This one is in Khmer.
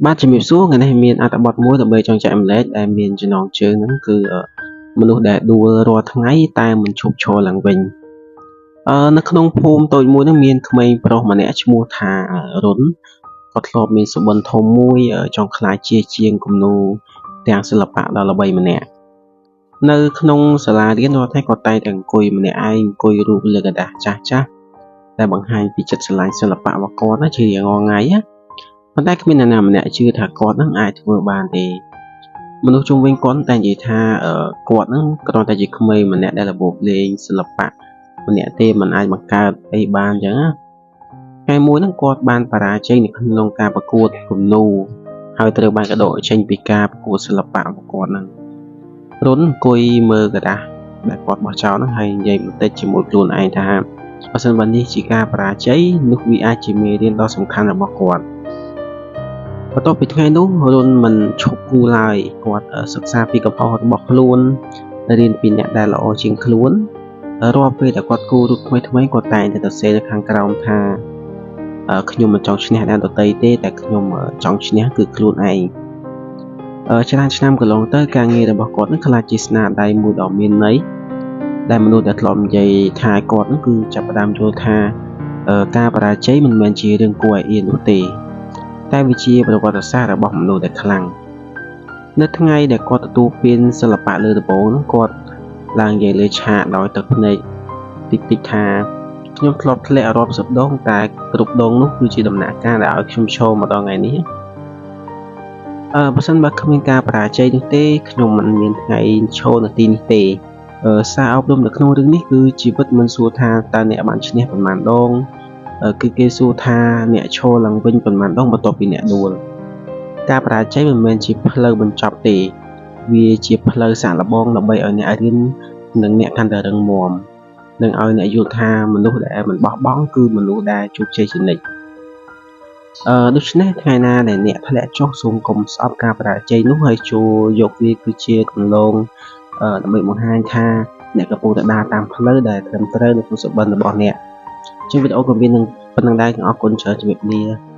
បាទជំរាបសួរថ្ងៃនេះមានអត្ថបទមួយដើម្បីចង់ចែករំលែកដែលមានចំណងជើងហ្នឹងគឺមនុស្សដែលដួលរាល់ថ្ងៃតែមិនឈប់ឈរឡើងវិញនៅក្នុងភូមិតូចមួយហ្នឹងមានក្មេងប្រុសម្នាក់ឈ្មោះថារុនគាត់ធ្លាប់មានសុបិនធំមួយចង់ក្លាយជាជាងគំនូរទាំងសិល្បៈដ៏ល្បីម្នាក់នៅក្នុងសាលារៀនរាល់ថ្ងៃគាត់តែងតែអង្គុយម្នាក់ឯងអង្គុយរូបលើក្រដាសចាស់ចាស់ដែលបង្ហាញពីចិត្តស្រឡាញ់សិល្បៈរបស់គាត់ណាជារៀងរាល់ថ្ងៃណាប៉ុន្តែគ្មានអ្នកណាម្នាក់ជឿថាគាត់នឹងអាចធ្វើបានទេមនុស្សជុំវិញគាត់តែនិយាយថាគាត់នឹងគ្រាន់តែជាក្មេងម្នាក់ដែលរបបលេងសិល្បៈម្នាក់ទេមិនអាចបង្កើតអីបានអញ្ចឹងណាថ្ងៃមួយហ្នឹងគាត់បានបរាជ័យនៅក្នុងការប្រកួតគំនូរហើយត្រូវបានកដកចេញពីការប្រកួតសិល្បៈរបស់គាត់ហ្នឹងរុនអង្គុយមើលក្រដាសដែលគាត់បោះចោលហ្នឹងហើយនិយាយបន្តិចជាមួយខ្លួនឯងថាបើសិនបើនេះជាការបរាជ័យនោះវាអាចជាមេរៀនដ៏សំខាន់របស់គាត់បន្ទាប់ពីថ្ងៃនោះរុនមិនឈប់គូរឡើយគាត់សិក្សាពីកំហុសរបស់ខ្លួនរៀនពីអ្នកដែលល្អជាងខ្លួនរាល់ពេលដែលគាត់គូររូបថ្មីថ្មីគាត់តែងតែសរសេរនៅខាងក្រោមថាខ្ញុំមិនចង់ឈ្នះអ្នកដទៃទេតែខ្ញុំចង់ឈ្នះគឺខ្លួនឯងច្រើនឆ្នាំកន្លងទៅការងាររបស់គាត់នឹងក្លាយជាស្នាដៃមួយដ៏មានន័យដែលមនុស្សដែលធ្លាប់និយាយថាគាត់នឹងគឺចាប់ផ្ដើមយល់ថាការបរាជ័យមិនមែនជារឿងគួរឲ្យអៀននោះទេតែវាជាប្រវត្តិសាស្ត្ររបស់មនុស្សដែលខ្លាំងនៅថ្ងៃដែលគាត់ទទួលពានសិល្បៈលើដំបូងហ្នឹងគាត់ឡើងនិយាយលើឆាកដោយទឹកភ្នែកតិចតិចថាខ្ញុំធ្លាប់ធ្លាក់រាប់សិបដងតែគ្រប់ដងនោះគឺជាដំណាក់កាលដែលឲ្យខ្ញុំឈរមកដល់ថ្ងៃនេះបើសិនបើគ្មានការបរាជ័យនោះទេខ្ញុំមិនមានថ្ងៃឈរនៅទីនេះទេសារអប់រំនៅក្នុងរឿងនេះគឺជីវិតមិនសួរថាតើអ្នកបានឈ្នះប៉ុន្មានដងគឺគេសួរថាអ្នកឈរឡើងវិញប៉ុន្មានដងបន្ទាប់ពីអ្នកដួលការបរាជ័យមិនមែនជាផ្លូវបញ្ចប់ទេវាជាផ្លូវសាកល្បងដើម្បីឲ្យអ្នករៀននិងអ្នកកាន់តែរឹងមាំនិងឲ្យអ្នកយល់ថាមនុស្សដែលមិនបោះបង់គឺមនុស្សដែលជោគជ័យជានិច្ចដូច្នេះថ្ងៃណាដែលអ្នកធ្លាក់ចុះសូមកុំស្អប់ការបរាជ័យនោះហើយចូលយកវាគឺជាគន្លងដើម្បីបង្ហាញថាអ្នកកំពុងតែដើរតាមផ្លូវដែលត្រឹមត្រូវនៅក្នុងសុបិនរបស់អ្នកជាវីដេអូក៏មាននឹងប៉ុណ្្នឹងដែរអរគុណច្រើនជំរាបលា។